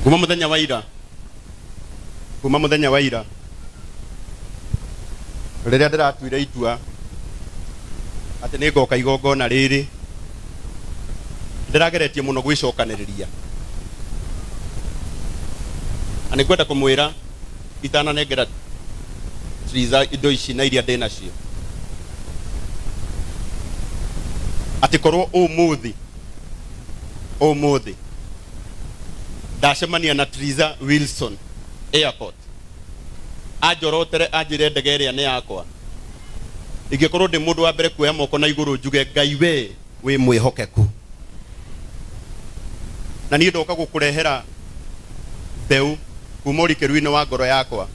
Kuma muthenya wa ira, kuma muthenya wa ira rĩrĩa ndĩratuire itua atĩ nĩ ngoka igongona rĩrĩ, ndĩrageretie mũno gwĩcokanĩrĩria, na nĩ ngwenda kũmwĩra itananengera Triza indo ici na iria ndĩ nacio, atĩ korwo ũmũthĩ ũmũthĩ ndacemania na Triza Wilson airport anjorotere anjĩre ndege ĩrĩa nĩ yakwa, ingĩkorwo ndĩ mũndũ wa mbere kuoya moko na igũrũ njuge Ngai we wĩ mwĩhokeku, na niĩ ndoka gũkũrehera mbeũ kuma ũrikĩru-inĩ wa ngoro yakwa,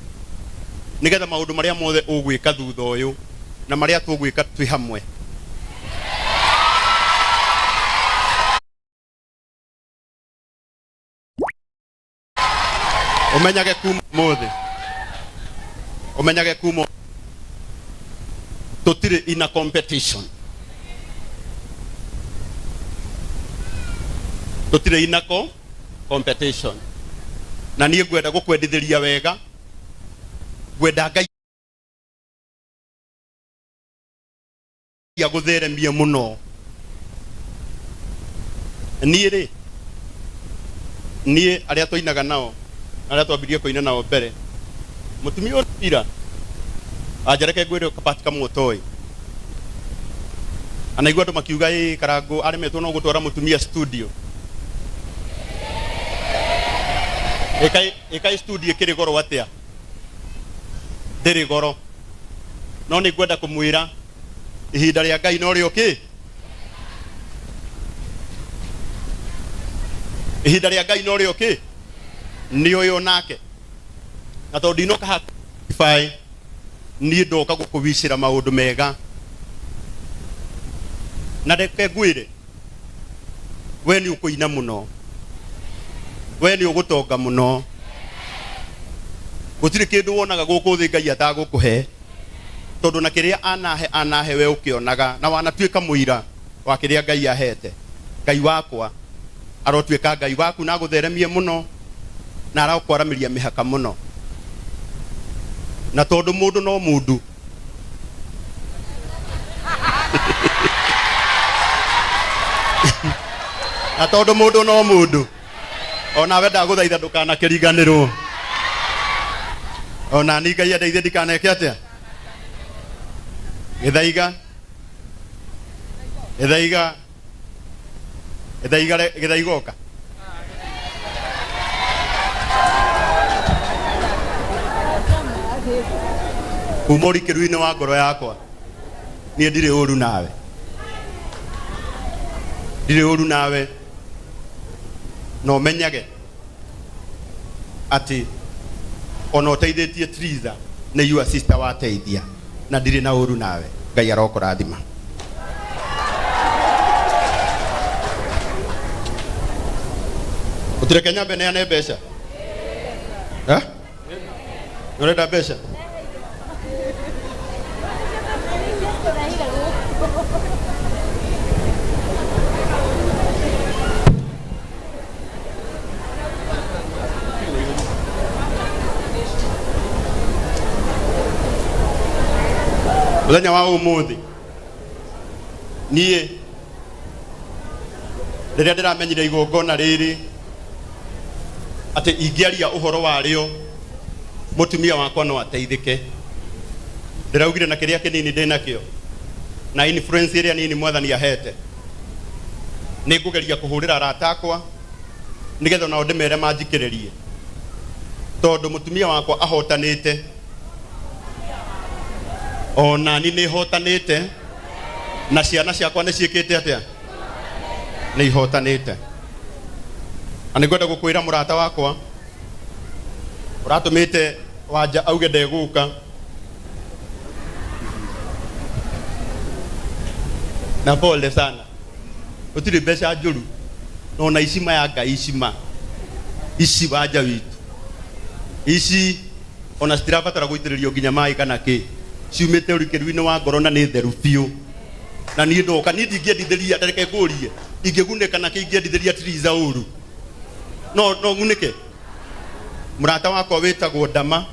nĩgetha maũndũ marĩa mothe ũgwĩka thutha ũyũ na marĩa tũgwĩka twĩ hamwe ũmenyage kuma ũmũthĩ, ũmenyage kuma tũtirĩ in a competition, tũtirĩ in a competition, na niĩ ngwenda gũkwendithĩria wega, ngwenda Ngai agũtheremie mũno. Niĩ rĩ, niĩ arĩa twainaga nao, arĩa twambirie kũina nao mbere, mũtumia ũyũ ira anjareke ngwĩre kapati kamwe ũtoĩ. Anaigua andũ makiuga ĩ Karangũ aremetwo no gũtwara mũtumia studio. Ĩkaĩ studio ĩkĩrĩ goro atĩa? Ndĩrĩ goro. No nĩ ngwenda kũmwĩra ihinda rĩa Ngai no rĩo kĩ? Ihinda rĩa Ngai no rĩo kĩ? Nĩ ũyũ nake. Na tondũ ndinoka haha testify, niĩ ndoka gũkũwicĩra maũndũ mega. Na reke ngwĩre, we nĩ ũkũina mũno, we nĩ ũgũtonga mũno. Gũtirĩ kĩndũ wonaga gũkũ thĩ Ngai atagũkũhe, tondũ na kĩrĩa anahe anahe we ũkĩonaga, na wanatuĩka mũira wa kĩrĩa Ngai ahete. Ngai wakwa arotuĩka Ngai waku na agũtheremie mũno, na arokwaramĩria mĩhaka mũno. Na tondũ mũndũ no mũndũ, na tondũ mũndũ no mũndũ, onawe ndagũthaitha ndũkanakĩriganĩrwo. Ona ni Ngai andeithie ndikaneke atĩa? Gĩthaiga, gĩthaiga, gĩthaiga, gĩthaiga oka. Kuma ũrikĩru-inĩ wa ngoro yakwa, niĩ ndirĩ ũru nawe, ndirĩ ũru nawe, na ũmenyage atĩ ona ũteithĩtie Triza nĩ your sister wateithia, na ndirĩ na ũru nawe. Ngai arokũrathima. Ũtireke nyambe neane mbeca? Eh? Ũrenda mbeca? Mũthenya wa ũmũthĩ niĩ rĩrĩa ndĩramenyire igongona rĩrĩ atĩ ingĩaria ũhoro warĩo mũtumia wakwa no ateithĩke, ndĩraugire na kĩrĩa kĩnini ndĩ nakĩo na influence ĩrĩa nini mwathani ahete, nĩ ngũgeria kũhũrĩra arata akwa nĩgetha onao ndĩmere manjikĩrĩrie, tondũ mũtumia wakwa ahotanĩte, onani nĩ hotanĩte, na ciana ciakwa nĩ ciĩkĩte atĩa? Nĩ ihotanĩte. Na nĩ ngwenda gũkwĩra mũrata wakwa ũratũmĩte Wanja auge ndegũka, na pole sana, gũtirĩ mbeca njũru, no ona ici ma ya Ngai, ici ma ici Wanja witũ ici ona citirabatara gũitĩrĩrio nginya maĩ kana kĩ, ciumĩte ũrikĩru-inĩ wa ngoro na nĩ theru biũ. Na niĩ ndoka, niĩ ndingĩendithĩria, reke ngũrie, ingĩgunĩka na kĩ ingĩendithĩria Triza ũru? No no ng'unĩke? Mũrata wakwa wĩtagwo Ndama.